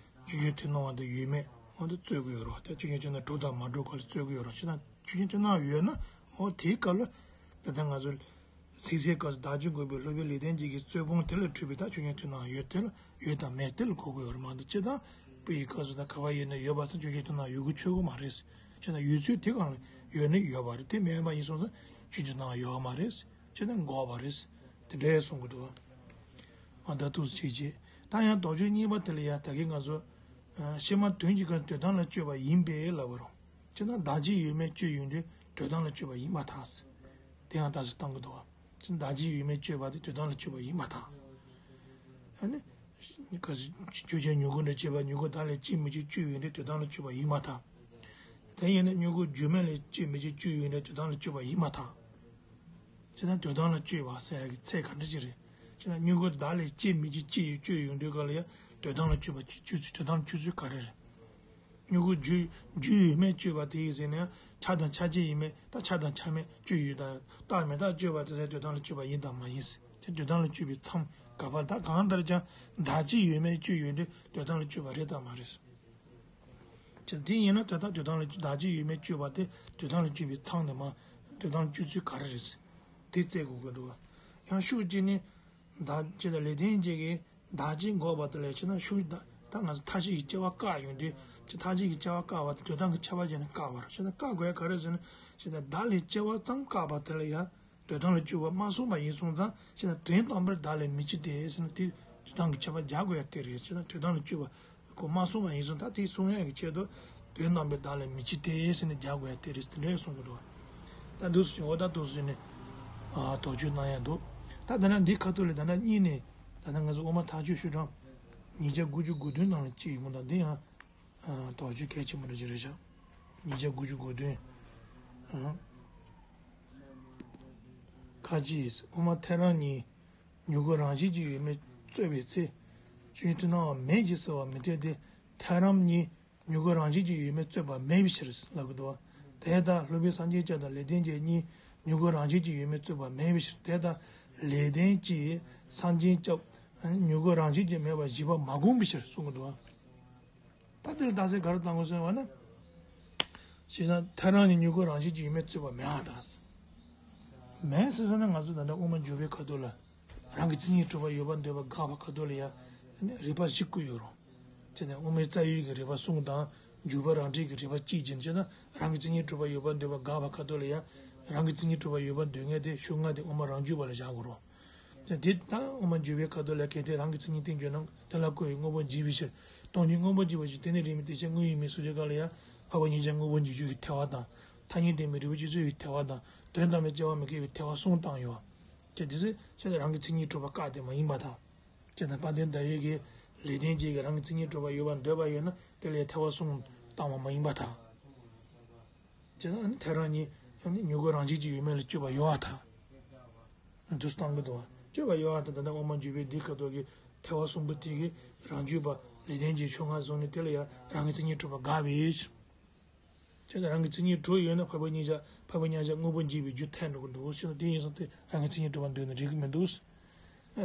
ཆོས་ཅན་མཐུན་སྣང་བ་དེ་ཡོད་མེད་འོ་དེ་རྩོད་ཀྱི་ཡོད་རེད། ད་ཆོས་ཅན་མཐུན་སྣང་གྲུབ་དང་མ་གྲུབ་སྐོར་ལ་རྩོད་ཀྱི་ཡོད་རེད། ཅི་ད་ཆོས་ཅན་མཐུན་སྣང་ཡོད་ན་འོ་དེའི་སྐབས་ལ་ད་ལྟ་ང་ཚོ་ཚིག་གསལ་སྐབས་སུ་བདག་གིས་འགོག་པའི་སློབ་དཔོན་ལེགས་ལྡན་འབྱེད་ཀྱི་རྩོད་སྤོང་དེ་ལས་འཁྲུལ་པའི་ད་ཆོས་ཅན་མཐུན་སྣང་ཡོད་དེ་ལ་ཡོད་དང་མེད་དེ་ལ་གོ་དགོས་ཡོད་རེད་མ་གཏོགས་ཅི་ད་དཔེ་ཡི་སྐབས་སུ་ད་ག་བ་ཡོད་ན་ཡོད་པ་སོགས་ཆོས་ཅན་མཐུན་སྣང་ཡོད་དགོས་ཆོག་གི་མ་རེད། ཅི་ད་ཡོད་ཚུལ་དེ་གང་ལ་ཡོད་ན་ཡོད་པ་རེད། དེ་མེད་པ་ཡིན་སོང་ཙང་ཆོས་ཅན་མཐུན་སྣང་ཡོད་མ་རེད། ཅི་ད་འགོག་པ་རེད། དེ་འདྲའི་གསུང་གི་འདུག་ཨ་ད་ཐུགས་སུ་ཆེ་ཆེ། ད་ཡང་དོགས་གཅོད་གཉིས་པ་དེ་ལ་ཡང་ད་གིན་ང་ཚོ་ཕྱི་མ་དོན་གྱི་སྐབས་འདོད་དོན་ལ་སྤྱོད་པ་ཡིན་པས་ལབ་པ་རུང་། ཅི་ད་བདག་གིས་ཡོད་མེད་སྤྱོད་ཡོང་དུས་འདོད་དོན་ལ་སྤྱོད་པ་ཡིན་པར་ཐལ། དེ་ཡང་རྟགས་སུ་བཏང་གི་འདུག་བ། ཅི་ད་བདག་གིས་ཡོད་མེད་སྤྱོད་པ་དེ་འདོད་དོན་ལ་སྤྱོད་པ་ཡིན་པར་ཐལ། ཨ་ནི། ག་ཟེར་ཆོས་ཅན་མྱུ་གུ་འདྲ་སྤྱོད་པ་མྱུ་གུ་བདག་ལས་སྐྱེ་མི་སྐྱེ་སྤྱོད་ཡོང་དུས་འདོད་དོན་ལ་སྤྱོད་པ་ཡིན་པར་ཐལ། དེ་ཡིན་ན་མྱུ་གུ་རྒྱུ་མེད་ལས་སྐྱེ་མི་སྐྱེ་སྤྱོད་ཡོང་དུས་འདོད་དོན་ལ་སྤྱོད་པ་ཡིན་པར་ཐལ། ཅི་ད་འདོད་དོན་ལ་སྤྱོད་པ་ཟེར་ཡ་གི་ཚད་ག་འདྲ་ཅིག་རེད། ཅི་ད་མྱུ་གུ་བདག་ལས་སྐྱེ་མི་སྐྱེ་སྐྱེ་སྤྱོད་ཡོང་དུས་ག་ལ་ཡ་འདོད་དོན་ལ་སྤྱོད་པ་སྤྱོད་ཚུལ་འདོད་དོན་ལ་སྤྱོད་ཚུལ་ག་རེ་རེད། མྱུ་གུ་རྒྱུ་རྒྱུ་ཡོད་མེད་སྤྱོད་པ་དེ་ཡིན་ཟེར་ན་ཡང་ཆགས་དང་ཆགས་བྱེད་ཡིན་མེད་ད་ཆགས་དང་ཆགས་མེད་སྤྱོད་ཡོད་དང་རྟག་མི་རྟག་སྤྱོད་པ་དེ་ཚོ་འདོད་དོན་ལ་སྤྱོད་པ་ཡིན་དང་མ་ཡིན་ཟེར་དེ་འདོད་དོན་ལ་སྤྱོད་པའི་མཚམས་ག་པར་ད་གང་ལྟར་ཀྱང་བདག་གིས་ཡོད་མེད་སྤྱོད་ཡོང་དུས་འདོད་དོན་ལ་སྤྱོད་པ་རེད་དང་མ་རེད་ཟེར། ཅི་དེ་ཡིན་ན་ད་ལྟ་འདོད་དོན་ལ་བདག་གིས་ཡོད་མེད་སྤྱོད་པ་དེ་འདོད་དོན་ལ་སྤྱོད་པའི་མཚམས་དེ་མ་འདོད་དོན་ལ་སྤྱོད་ཚུལ་ག་རེ་རེད་ཟེར། དེ་བཙལ་དགོས་ཀྱི་འདུག་བ། ཡང་ཤུགས་ཀྱིས་ནི། བདག་ཅི་ལ་ལེགས་ལྡན་འབྱེད་ཀྱིས་བདག་གིས་འགོག་པ་དེ་ལ་ཕྱིན་ན་ཤུགས་ད་ད་ང་ཚོ་མཐའ་བཞི་གི་སྐྱེ་བ་བཀག་ཡོང་དུས་ཅི་མཐའ་བཞི་གི་སྐྱེ་བ་བཀག་པ་དེ་འདོད་དོན་གྱི་ཁྱབ་པ་བྱས་ནས་བཀག་པ་རེད། ཕྱིན་ན་བཀག་དགོས་ཡ་ག་རེ་ཟེར་ན་ཕྱིན་ན་བདག་ལས་སྐྱེ་བ་ཙམ་བཀག་པ་དེ་ལ་ཡང་འདོད་དོན་ལ་སྤྱོད་པ་མ་གསུངས་པ་ཡིན་སོང་ཙང་ཕྱིན་ན་དོན་དམ་པར་བདག་ལས་མི་སྐྱེ་སྟེ་ཟེར་ན་དེ་འདོད་དོན་གྱི་ཁྱབ་པ་རྒྱག་དགོས་ཡ་དེ་རེད། ཕྱིན་ན་འདོད་དོན་ལ་སྤྱོད་པ་ཁོ་མ་གསུངས་པ་ཡིན་སོང་ད་དེ་གསུང་ཡ་གི་ཆེད་དུ་དོན་དམ་པའི་བདག་ལས་མི་སྐྱེ་སྟེ་ཟེར་ནས་རྒྱག་དགོས་ཡ་དེ་རེད་དེ་འདྲའི་གསུང་གི་འདུག་ད་འདུག་སེ་འོ་ད་འདུག་སེ་ནས་ཨ་དོགས་གཅོད་གནང་ཡ་འདུག་ད་ད་ནང་འདི་ཁ་ཐུག་ལ་ད་ནང་གཉིས་ནས་ད་ནང་ང་ཚོ་དབུ་མ་ཐག་གཅོད་ཤོག་གྲངས་ཉིས་བརྒྱ་དགུ་བཅུ་གོ་བདུན་ནང་ལ་གཅིག་ཡོང་གི་འདུག་འདི་ཡང་ཨ་དོགས་གཅོད་གལ་ཆེན་པོ་འདྲ་ཅིག་རེད་ཤག་ཉིས་བརྒྱ་དགུ་བཅུ་གོ་བདུན། ཨ་ཁ་ཅིག་དབུ་མ་ཐལ་རང་གཉིས། མྱུ་གུ་རང་བཞིན་གྱིས་ཡོད་མེད་རྩོད་པའི་ཚེ། ཆོས་ཅན་མཐུན་སྣང་བ་མེད་ཅེས་ཟེར་བ་མི་འཐད་དེ། ཐལ་རང་གཉིས་མྱུ་གུ་རང་བཞིན་གྱིས་ཡོད་མེད་རྩོད་པ་མེད་པའི་ཕྱིར་ལབ་ཀྱི་འདུག་བ། དེ་ལྟར་སློབ་དཔོན་སངས་རྒྱས་སྐྱབས་དང་ལེགས་ལྡན་འབྱེད་གཉིས་མྱུ་གུ་རང་བཞིན་གྱིས་ཡོད་མེད་རྩོད་པ་མེད་པའི་ཕྱིར། དེ་ལྟར་ལེགས་ལྡན་གྱིས་སངས་རྒྱས་སྐྱབས་མྱུ་གུ་རང་བཞིན་གྱིས་མེད་པར་བཞེད་པ་མ་དགོངས་པའི་ཕྱིར་གསུངས་ཀྱི་འདུག་བ། ད་དེ་ལ་རྟགས་གསལ་ག་རེ་བཏང་དགོས་ཟེར་བ་ན། བྱས་ཙང་ཐལ་རང་གཉིས་མྱུ་གུ་རང་བཞིན་གྱིས་ཡོད་མེད་རྩོད་པ་མེད་པར་ཐལ། མེད་ཟེར་སོང་ན་ང་ཚོ་ད་ལྟ་དབུ་མ་འཇུག་པའི་ཁ་ཐུག་ལ། རང་གི་མཚན་ཉིད་གྲུབ་པ་ཡོད་པར་འདོད་པ་དགག་པ་ཁ་ཐུག་ལ་ཡང་། རིགས་པ་བཞི་བཀོད་ཡོད་རུང་། བྱས་ཙང་དབུ་མའི་རྩ་བའི་གི་རིགས་པ་གསུམ་དང་། འཇུག་པ་རང་འགྲེལ་གྱི་རིགས་པ་གཅིག་བྱས་ནས་བྱས་ཙང་རང་གི་མཚན་ཉིད་གྲུབ་པ་ཡོད་པར་འདོད་པ་དགག་པ་ཁ་ཐུག་ལ་ཡང་། རང་གི་མཚན་ཉིད་གྲུབ་པ་ཡོད་པར་འདོད་མཁན་དེ་ཤོག་ལྔ་དེ་དབུ་མ་རང་རྒྱུད་པ་ལ་བཞག་དགོས་རུང་། དེ་ལྟར་དབུ་མ་འཇུག་པའི་ཁ་ཐུག་ལ་གལ་ཏེ་རང་གི་མཚན་ཉིད་བསྟན་གྱུར་ན་དེ་ལ་བཀོད་པའི་དངོས་པོ་འཇིག་པའི་ཕྱིར། སྟོང་ཉིད་དངོས་པོ་འཇིག་པའི་ཕྱིར་དེ་ནི་རིགས་མེད་དེ་ཕྱིར་དངོས་ཡོད་མིན་གསུངས་དུས་ག་ལ་ཡང་འཕགས་པ་མཉམ་གཞག་དངོས་པོ་འཇིག་གྱུར་གྱི་ཐལ་བ་དང་། ཐ་སྙད་ལྡན་མིན་རིགས་པ་སྤྱི་གཙུག་གི་ཐལ་བ་དང་དོན་དམ་པའི་དཔྱད་པ་མི་དགོས་པའི་ཐལ་བ་གསུམ་བཏང་ཡོད། དེ་དེ་ཚོས་ཁྱེད་རང་གི་མཚན་ཉིད་གྲུབ་པ་བཀག་དེ་མ་ཡིན་པར་ཐལ། ཁྱེད་དང་དཔལ་ལྡན་ཟླ་འོད་ཀྱིས་ལེགས་ལྡན་འབྱེད་ཀྱི་རང་གི་མཚན་ཉིད་གྲུབ་པ་ཡོད་པར་འདོད་པ་ཡོད་ན་དེ་ལས་ཐལ་བ་གསུམ་བཏང་བ་མ་ཡིན་པར་ཐལ། བྱས་ཙང་ཨ་ནི་ཐལ་རང་གཉིས་ ནི་མྱུ་གུ་རང་བཞིན་གྱིས་ཡོད་མེད་ལ་དཔྱོད་པ་ཡོད་པར་ཐལ། འདུག་སེ་བཏང་གི་འདུག་བ། དཔྱོད་པ་ཡོད་པར་ཐལ། ད་ལྟ་དབུ་མ་འཇུག་པའི་འདི་སྐབས་ཐོག་གི་ཐལ་བ་གསུམ་པོ་དེ་གིས་རང་རྒྱུད་པ་ལེགས་ལྡན་འབྱེད་ཕྱོགས་སྔ་བཟུང་ནས་དེ་ལ་ཡང་རང་གི་མཚན་ཉིད་གྲུབ་པ་དགག་པས། ཁྱོད་ཀྱིས་རང་གི་མཚན་ཉིད་གྲུབ་ཡོད་ན་འཕགས་པའི་མཉམ་གཞག་འཕགས་པའི་མཉམ་གཞག་དངོས་པོ་འབྱེད་པའི་རྒྱུ་ཐལ་འགྲོ་གི་འདུག་ཟེར་ན། དེ་ཡིན་སོང་སྟེ་རང་གི་མཚན་ཉིད་གྲུབ་པ་འདོད་ན་འགྲིག་གི་མི་འདུག།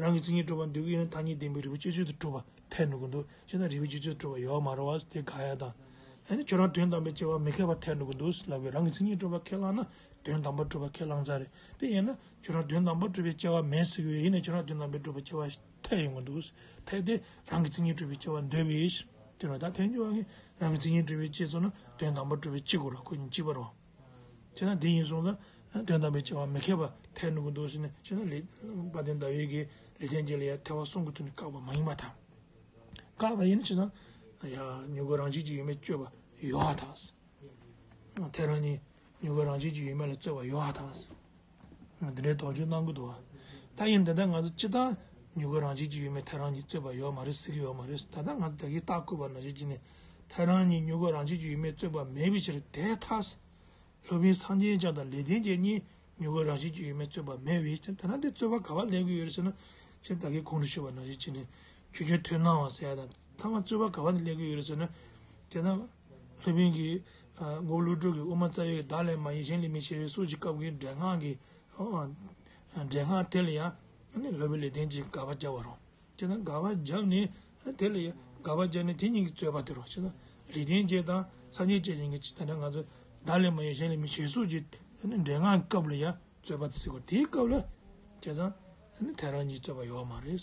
རང་གི་མཚན་ཉིད་གྲུབ་པ་འདོད་ཀྱི་ཡོད་ན་ཐ་སྙད་བདེན་པའི་རིགས་པ་སྤྱོད་བྱེད་དུ་གྲུབ་པ་ཐལ་འགྲོ་གི་འདུག། བྱས་ན་རིགས་པ་སྤྱོད་བྱེད་དུ་གྲུབ་པ་ཡོད་མ་རེད་བ་ཟེར་དེ་དགག་ཡ་དང་། ཨ་ནི་ཁྱོད་རང་དོན་དམ་པའི་དཔྱད་པ་མི་ཁེགས་པ་ཐལ་འགྲོ་གི་འདུག་ལབ་དགོས། རང་གི་མཚན་ཉིད་གྲུབ་པ་ཁས་བླངས་ན་དོན་དམ་པར་གྲུབ་པ་ཁས་བླངས་ཚར་རེད། དེ་ཡིན་ན་ཁྱོད་རང་དོན་དམ་པར་གྲུབ་པའི་དཔྱད་པ་མེད་ཟེར་གྱི་ཡོད། ཡིན་ན་ཁྱོད་རང་དོན་དམ་པར་གྲུབ་པའི་དཔྱད་པ་ཐལ་ཡོང་གི་འདུག། ཐལ་ཏེ་རང་གི་མཚན་ཉིད་གྲུབ་པའི་དཔྱད་པ་འདོད་པས། དེ་རུ་ད་ཐལ་འགྱུར་བ་གིས་རང་གི་མཚན་ཉིད་གྲུབ་པའི་དཔྱད་སོང་ན་དོན་དམ་པར་གྲུབ་པའི་དཔྱད་དགོས་ར། ཁོ་གཉིས་གཅིག་པ་རེད། བྱས་ན་དེ་ཡིན་སོང་ཙང་དོན་དམ་པའི་དཔྱད་པ་མི་ཁེགས་པ་ཐལ་འགྲོ་གི་འདུག་ཟེར་ནས། བྱས་ན་ལེགས་དཔལ་ལྡན་ཟླ་འོད་ཀྱིས་ལེགས་ལྡན་འབྱེད་ལ་ཡང་ཐལ་བ་གསུམ་གྱི་ཐོག་ནས་བཀག་པ་མ་ཡིན་པར་ཐལ། བཀག་པ་ཡིན་ན་བྱས་ན་ཡང་མྱུ་གུ་རང་བཞིན་གྱིས་ཡོད་མེད་དཔྱོད་པ་ཡོད་པར་ཐལ། ཐལ་རང་གཉིས་མྱུ་གུ་རང་བཞིན་གྱིས་ཡོད་མེད་ལ་རྩོད་པ་ཡོད་པར་ཐལ། འདི་འདྲའི་དོགས་གཅོད་གནང་གི་འདུག་བ། ད་ཡིན་ད་ལྟ་ང་ཚོ་སྤྱིར་བཏང་མྱུ་གུ་རང་བཞིན་གྱིས་ཡོད་མེད་ཐལ་རང་གཉིས་རྩོད་པ་ཡོད་མ་རེད་ཟེར་གྱི་ཡོད་མ་རེད། ད་ལྟ་ང་ཚོ་ད་གིན་རྟགས་བཀོད་པ་ནང་བཞིན་བྱས་ནས་ཐལ་རང་གཉིས་མྱུ་གུ་རང་བཞིན་གྱིས་ཡོད་མེད་རྩོད་པ་མེད་པའི་ཕྱིར་དེ་ཐལ། སློབ་དཔོན་སངས་རྒྱས་བཅོམ་དང་ལེགས་ལྡན་འབྱེད་གཉིས་མྱུ་གུ་རང་བཞིན་གྱིས་ཡོད་མེད་རྩོད་པ་མེད་པའི་ཕྱིར། ད་ལྟ་འདི་རྩོད་པ་ག་པར་སླེབས་ཀྱི་ཡོད་རེད་ཟེར་ན། ཁྱེད་ད་གིན་གོང་དུ་ཞུས་པ་ནང་བཞིན་བྱས་ནས་ཆོས་ཅན་མཐུན་སྣང་བ་ཟེར་ཡ་དང་ཚང་མ་རྩོད་པ་ག་པར་ནས་སླེབས་ཀྱི་ཡོད་རེད་ཟེར་ན། དེ་ན་སློབ་དཔོན་གྱིས་ཨ་མགོན་པོ་ཀླུ་སྒྲུབ་ཀྱིས་དབུ་མ་རྩ་བའི་བདག་ལས་མ་ཡིན་གཞན་ལས་མིན་ཞེས་པའི་སོགས་ཀྱི་སྐབས་ཀྱི་འགྲེལ་སྔགས་ཀྱི་ཨ་འགྲེལ་སྔགས་དེ་ལ་ཡང་ནི་སློབ་དཔོན་ལེགས་ལྡན་འབྱེད་ཀྱིས་དགག་པ་བརྒྱབ་པ་རེད། དེ་ན་དགག་པ་བརྒྱབ་ནས་དེ་ལ་ཡང་དགག་པ་བརྒྱབ་ནས་དེ་གཉིས་ཀྱི་རྩོད་པ་དེ་རེད། བྱས་ན་ལེགས་ལྡན་འབྱེད་དང་སངས་རྒྱས་བཅོམ་ལྡན་གྱི་ད་ལྟ་ང་ཚོ་བདག་ལས་མ་ཡིན་གཞན་ལས་མིན་ཞེས་སོགས་ཀྱི་ནི་འགྲེལ་སྔགས་ཀྱི་སྐབས་ལ་ཡང་རྩོད་པ་དེ་ཟེར་གོ། དེའི་སྐབས་ལ་བྱས་ཙང་ནི་ཐལ་རང་གཉིས་རྩོད་པ་ཡོད་མ་རེད།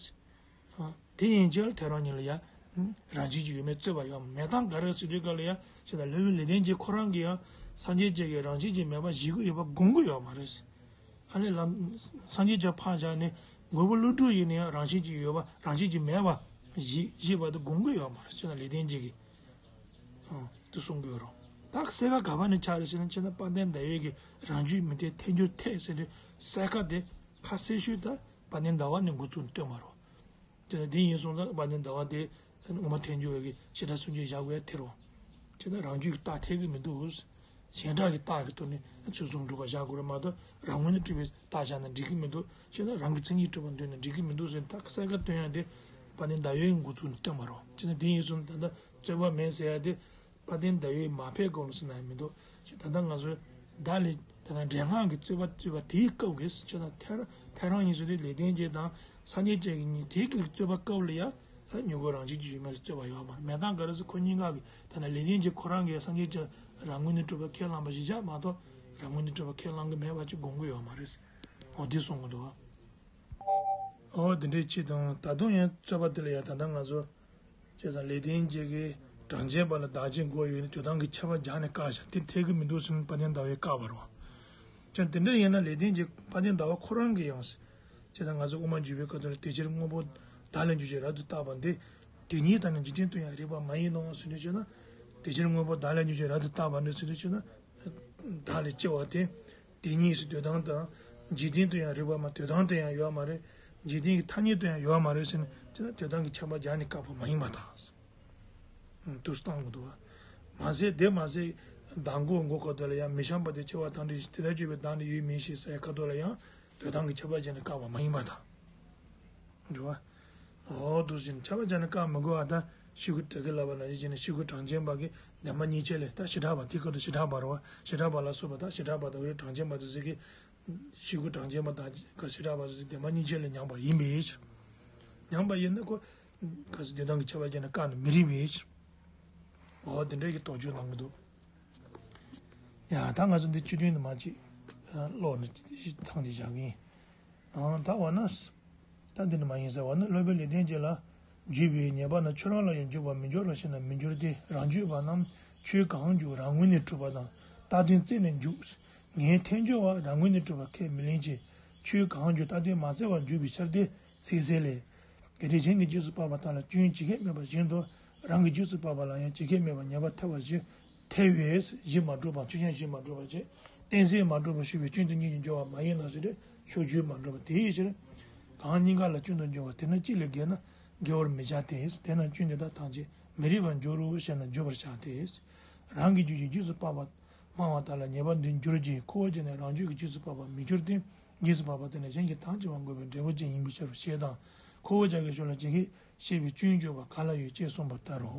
ཨ། དེ་ཡན་ཆད་ལ་ཐལ་རང་གཉིས་ལ་ཡང་རང་བཞིན་གྱིས་ཡོད་མེད་རྩོད་པ་ཡོད་མེད་སྟངས་ག་རེ་ཟེར་དུས་སྐབས་ལ་ཡང་ཅི་ལྟར་སློབ་དཔོན་ལེགས་ལྡན་འབྱེད་ཁོ་རང་གིས་ཡང་སངས་རྒྱས་བཅོམ་ལྡན་གྱིས་རང་བཞིན་གྱིས་མེད་པ་བཞེད་ཀྱི་ཡོད་པ་དགོངས་ཀྱི་ཡོད་མ་རེད། ཨ་ནི་ལམ་སངས་རྒྱས་བཅོམ་ལྡན་ཕར་བཞག་ནས་མགོན་པོ་ཀླུ་སྒྲུབ་ཡིན་ན་ཡང་རང་བཞིན་གྱིས་ཡོད་པ་རང་བཞིན་གྱིས་མེད་པ་བཞེད་བཞེད་པ་དེ་དགོངས་ཀྱི་ཡོད་མ་རེད། ཅི་ལྟར་ལེགས་ལྡན་འབྱེད་ཀྱིས་ཨ་དེ་གསུང་གི་ཡོད་རེད། ད་གསལ་ཁ་ག་པ་ནས་ཆགས་རེད་ཟེར་ན། ཅི་ལྟར་དཔལ་ལྡན་ཟླ་འོད་ཀྱིས་རང་རྒྱུད་མི་འཐད་ཐལ་འགྱུར་འཐད་ཟེར་དུས་གསལ་ཁ་དེ་ཁ་གསལ་ཤོས་ད་དཔལ་ལྡན་ཟླ་བ་ནས་འགོ་བཙུགས་ནས་སྟོན་པ་རེད། དེ་ལ་དེ་ཡིན་སོང་ཙང་དཔལ་ལྡན་ཟླ་བ་དེ་དབུ་མ་ཐལ་འགྱུར་བ་གི་བྱེ་བྲག་སུམ་ཅུ་བཞག་དགོས་ཡ་དེ་རེད། དེ་ལྟར་རང་རྒྱུད་ཀྱི་རྟགས་འཐད་ཀྱི་མི་འདུག། གཞན་གྲགས་ཀྱི་རྟགས་ཀྱི་ཐོག་ནས་ཚུལ་གསུམ་སྒྲུབ་པ་བཞག་དགོས་རེད་མ་གཏོགས་རང་ངོས་ནས་གྲུབ་པའི་རྟགས་བཞག་ན་འགྲིག་གི་མི་འདུག། བྱས་ན་རང་གི་མཚན་ཉིད་གྲུབ་པར་འདོད་ན་འགྲིག་གི་མི་འདུག་ཟེར་ད་གསལ་ཁ་སྟོན་ཡ་དེ་དཔལ་ལྡན་ཟླ་འོད་ཀྱི་འགོ་བཙུགས་ནས་སྟོན་པ་རེད། བྱས་ན་དེ་ཡིན་སོང་ད་ལྟ་རྩོད་པ་མེད་ཟེར་ཡ་དེ་དཔལ་ལྡན་ཟླ་འོད་མ་ཕེབས་གོང་ལ་ཟེར་ན་ཡང་མི་འདུག། ད་ལྟ་ང་ཚོས་བདག་ལས་ད་ལྟ་འགྲེལ་སྔགས་ཀྱི་རྩོད་པ་རྩོད་པ་དེའི་སྐབས་ཀྱི་ཆོས་དང་ཐལ་ཐལ་རང་གཉིས་སུ་དེ་ལེགས་ལྡན་འབྱེད་དང་སངས་རྒྱས་བཅོམ་ལྡན་གཉིས་དེ་གི་རྩོད་པ་སྐབས་ལ་ཡང་ད་མྱུ་གུ་རང་བཞིན་གྱིས་ཡོད་མེད་ལ་རྩོད་པ་ཡོད་མ་རེད། མེད་སྟངས་ག་རེ་ཟེར་ཁོ་གཉིས་ཀ་གི་ད་ལྟ་ལེགས་ལྡན་འབྱེད་ཁོ་རང་གིས་སངས་རྒྱས་བཅོམ་རང་ངོས་ནས་གྲུབ་པ་ཁས་བླངས་པ་ཞིག་བཞག་མ་གཏོགས་རང་ངོས་ནས་གྲུབ་པ་ཁས་བླངས་ཀྱི་མེད་པ་ཅིག་དགོངས་ཀྱི་ཡོད་མ་རེད། འོ་འདི་གསུང་གི་འདུག་བ། འོ་དེ་འདྲའི་ཆེད་དུ་ད་དུང་ཡང་རྩོད་པ་དེ་ལ་ཡང་ད་ལྟ་ང་ཚོ་བྱས་ཙང་ལེགས་ལྡན་འབྱེད་ཀྱི་གྲངས་ཅན་པ་ལ་བདག་ཅེས་འགོད་ཡོད་ནས་དོན་དམ་གྱི་ཁྱབ་པ་སྦྱར་ནས་བཀག་བཞག་དེ་འཐད་ཀྱི་མི་འདུག་ཟེར་ནས་དཔལ་ལྡན་ཟླ་འོད་བཀག་པ་རེད་བ། ཅང་དེ་འདྲ་ཡིན་ན་ལེགས་ལྡན་འབྱེད་དཔལ་ལྡན་ཟླ་བ་ཁོ་རང་གིས་ཡང་བྱས་ཙང་ང་ཚོ་དབུ་མ་འཇུག་པའི་སྐབས་དུ་ལ་དེ་ཕྱིར་དངོས་པོ་བདག་ལས་འབྱུང་བྱེད་རབ་ཏུ་བརྟགས་པ་འདི། དེ་ཉིད་ལྟར་ན་འཇིག་རྟེན་དུ་ཡང་རིགས་པ་མ་ཡིན་ནོ་ཟེར་དུས་ཅི་ན། དེ་ཕྱིར་དངོས་པོ་བདག་ལས་འབྱུང་བྱེད་རབ་ཏུ་བརྟགས་པ་འདི་ཟེར་དུས་ཅི་ན། བདག་ལས་སྐྱེ་བ་སྟེ། དེ་ཉིད་སུ་དོན་དམ་དང་། འཇིག་རྟེན་དུ་ཡང་རིགས་པ་མ་དོན་དམ་དུ་ཡང་ཡོད་མ་རེད། འཇིག་རྟེན་གྱི་ཐ་སྙད་དུ་ཡང་ཡོད་མ་རེད་ཟེར་ནས་ཅི་ན་དོན་དམ་གྱི་ཁྱབ་པ་སྦྱར་ནས་བཀག་པ་མ་ཡིན་པར་ཐལ། དུ་སྟོན་གྱི་འདུག་བ། མ་ཟད་དེ་མ་ཟད་བདག་འགོག་འགོག་ཁ་ཐུག་ལ་ཡང་མི་འཆམ་པ་དེ་སྐྱེ་བ་དང་འདྲ་ཞིང་དེ་ལྟར་གྱུར་པའི་བདག་ནི་ཡོད་མིན་ཞེས་ཟེར་ཁ་ཐུག་ལ་ཡང་དོན་དམ་གྱི་ཁྱབ་པ་སྦྱར་ནས་བཀག་པ་མ་ཡིན་པར་ཐལ། འདུག་བ། འོ་འདུག་ཟེར་ནས་ཁྱབ་པ་སྦྱར་ནས་བཀག་མི་དགོས་པ་དང་ཤེས་དགོས་དྲག་གི་ལབ་པ་ནང་བཞིན་བྱས་ནས་ཤེས་དགོས་གྲངས་ཅན་པ་གི་བདེན་པ་གཉིས་ཆར་ལས་ད་བྱེ་བྲག་པ་དེ་ཁ་ཐུག་བྱེ་བྲག་པ་རེད་བ། བྱེ་བྲག་པ་ལ་སོགས་པ་ད་བྱེ་བྲག་པ་དང་རེ་གྲངས་ཅན་པ་དེ་ཚོ་གི་ཤེས་དགོས་གྲངས་ཅན་པ་དང་ག་བྱེ་བྲག་པ་ཚོ་བདེན་པ་གཉིས་ཆར་ལས་ཉམས་པ་ཡིན་པའི་ཕྱིར། ཉམས་པ་ཡིན་ན་ཁོ། གལ་སྲིད་དེ་དང་གི་ཁྱབ་པ་སྦྱར་ན་བཀག་ནི་མི་རིགས་པའི་ཕྱིར། འོ་དེ་འདྲའི་གི་དོགས་གཅོད་གནང་གི་འདུག། ཡ་ད་ང་ཚོ་འདི་བཅུད་དོན་དུ་མ་ཅིག་ཀློག་ནས་ཚང་དེ་བཞག་གི་ཡིན། ཨང་ད་འོ་ན། ད་འདི་ནི་མ་ཡིན་ཟེར་བ་ནི་སློབ་དཔོན་ལེགས་ལྡན་འབྱེད་ལ། བརྗོད་པའི་ཉེས་པ་ནི་ཁྱོད་རང་ལ་ཡང་འཇུག་པར་མི་འགྱུར་རོ་ཞེ་ན་མི་འགྱུར་ཏེ། རང་རྒྱུད་པ་རྣམས་ཆོས་གང་འཇུག་རང་ངོས་ནས་གྲུབ་པ་དང་རྟགས་དོན་རྩད་ནས་འཇུག། ངས་ཐལ་འགྱུར་བ་རང་ངོས་ནས་གྲུབ་པ་ཁས་མི་ལེན་ཅིང་ཆོས་གང་འཇུག་རྟགས་དོན་མ་བཙལ་བར་འཇུག་པའི་ཕྱིར་ཏེ། ཚིག་གསལ་ལས། གལ་ཏེ་གཞན་གྱི་རྗེས་སུ་དཔག་པ་དག་ལ་སྐྱོན་ཇི་སྐད་སྨོས་པ་བཞིན་དུ་རང་གི་རྗེས་སུ་དཔག་པ་ལ་ཡང་ཇི་སྐད་སྨོས་པ་ཉེས་པ་ཐལ་བ་བཞི་ཐལ་བས་གཞི་མ་གྲུབ་པ་ཆོས་ཅན་གཞི་མ་གྲུབ་པ་བྱས་གཏན་ཚིགས་མ་གྲུབ་པ་ཞུགས་པའི་སྐྱོན་དེ་གཉིས་ཀྱིས་འགྱུར་བ་མ་ཡིན་ནོ་ཟེར་ཏེ་ཕྱོགས་ཆོས་མ་གྲུབ་པ་དེའི་ཕྱིར། གང་གཉིས་ཀ་ལ་སྐྱོན་དུ་འགྱུར་བ་དེ་ནི་གཅིག་ལས་བརྒལ་ན་དགེ་བར་མི་བྱ་སྟེ། དེས་ན་སྐྱོན་དེ་དག་ཐམས་ཅད་མི་རིགས་པར་འགྱུར་རོ་ཞེ་ན་འགྱུར་བར་བྱ་སྟེ། རང་གི་རྒྱུད་ཀྱི་རྗེས་སུ་དཔག་པ། སྨྲ་བ་དག་ལ་ཉེས་པ་འདི་འགྱུར་གྱི། ཁོ་བོ་ཀྱང་ནི་རང་རྒྱུད་ཀྱི་རྗེས་སུ་དཔག་པ་མི་འགྱུར་ཏེ། རྗེས་སུ་དཔག་པ་དེ་ནི་གཞན་གྱི་དོན་བྱེད་པར་དགོས་པའི་འབྲས་བུ་ཅན་ཡིན་པའི་ཕྱིར་ཞེས་དང་། ཁོ་བོ་ཅག་གིས་ཁྱོད་ལ་ཇི་སྐད་བཤད་པའི་སྐྱོན་བརྗོད་པ་ག་ལ་ཡོད་ཅེས་གསུངས་པ་ལྟར་རོ།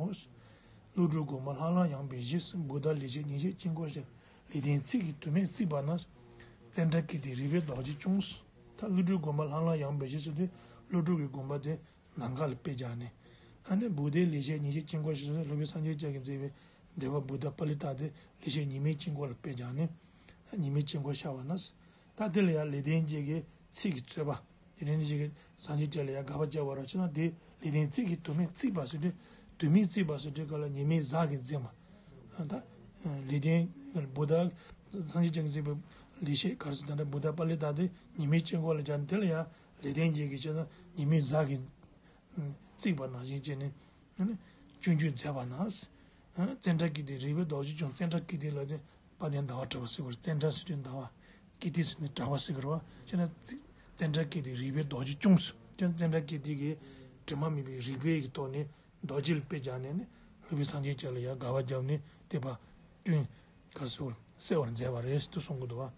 གློ་དྲུག་སྒོམ་པ་ལྷང་ལྷང་ཡངས་པའི་གཞི། བུདྡྷ་ལེགས་བཤད་ཉིན་བྱེད་དཀྱིལ་འཁོར་ཞེས། ལེགས་ལྡན་ཚིག་གིས་དུ་མས་བརྩིགས་པ་ན། ཙནྡྲ་ཀིརྟིའི་རིག་པའི་རྡོ་རྗེ་སྐྱོངས། ད་གློ་དྲུག་སྒོམ་པ་ལྷང་ལྷང་ཡངས་པའི་གཞི་ཟེར་དུས་གློ་དྲུག་གི་སྒོམ་པ་དེ་ནམ་མཁའ་ལ་དཔེ་སྦྱར་ནས། ཨ་ནི་བུདྡྷའི་ལེགས་བཤད་ཉིན་བྱེད་དཀྱིལ་འཁོར་ཞེས་སོགས་སློབ་དཔོན་སངས་རྒྱས་ཀྱིས་མཛད་པའི་འགྲེལ་པ་བུདྡྷ་པཱ་ལི་ཏ་དེ་ལེགས་བཤད་ཉི་མའི་དཀྱིལ་འཁོར་ལ་དཔེ་སྦྱར་ནས། ཉི་མའི་དཀྱིལ་འཁོར་ཤར་བ་ན། ད་དེ་ལ་ཡང་ལེགས་ལྡན་འབྱེད་ཀྱི་ཚིག་གི་རྩོད་པ། དེ་ལེགས་ལྡན་འབྱེད་ཀྱིས་སངས་རྒྱས་བཅས་ལ་ཡང་དགག་པ་བརྒྱབ་པ་རེད། བྱས་ན་དེ་ལེགས་ལྡན་ཚིག་གིས་དུ་མས་བརྩིགས་པ་ཟེར་དུས། དུ་མས་བརྩིགས་པ་ཟེར་དུས་ག་ལ་ཉི་མའི་གཟའ་གིས་འཛིན་པ། ད་ལེགས་ལྡན་བུདྡྷ་སངས་རྒྱས་བཅས་ཀྱིས་མཛད་པའི་ལེགས་བཤད་ག་རེ་ཟེར། ད་ལྟ་བུདྡྷ་པཱ་ལི་ཏ་དེ་ཉི་མའི་དཀྱིལ་འཁོར་ལ་སྦྱར་ནས། དེ་ལ་ཡང་ལེགས་ལྡན་འབྱེད་ཀྱིས་བྱས་ན་ཉི་མའི་གཟའ་གིས་བརྩིགས་པ་ནང་བཞིན་བྱས་ནས་སྐྱོན་བརྗོད་མཛད་པ་ན། ཙནྡྲ་ཀིརྟིའི་རིག་པའི་རྡོ་རྗེ་སྐྱོངས། ཙནྡྲ་ཀིརྟི་ལ་དེ་དཔལ་ལྡན་ཟླ་བ་གྲགས་པ་ཟེར་བ་རེད། ཙནྡྲ་ཟེར་དུས་ཟླ་བ། ཀིརྟི་ཟེར་ནས་གྲགས་པ་ཟེར་གི་རེད་བ། བྱས་ན་ཙི- ཙནྡྲ་ཀིརྟིའི་རིག་པའི་རྡོ་རྗེ་སྐྱོངས་སོ། བྱས་ན་ཙནྡྲ་ཀིརྟི་གིས་དྲི་མ་མེད་པའི་རིག་པའི་གི་ཐོག་ནས་རྡོ་རྗེ་ལ་དཔེ་སྦྱར་ནས་ནི། སློབ་དཔོན་སངས་རྒྱས་བཅས་ལ་ཡང་དགག་པ་བརྒྱབ་ནས། དེ་པ་སྐྱོན་ག་རེ་ཟེར་བ་སེལ་བར་མཛད་པ་རེད་ཟེར་དུ་གསུང་གི་འདུག་བ།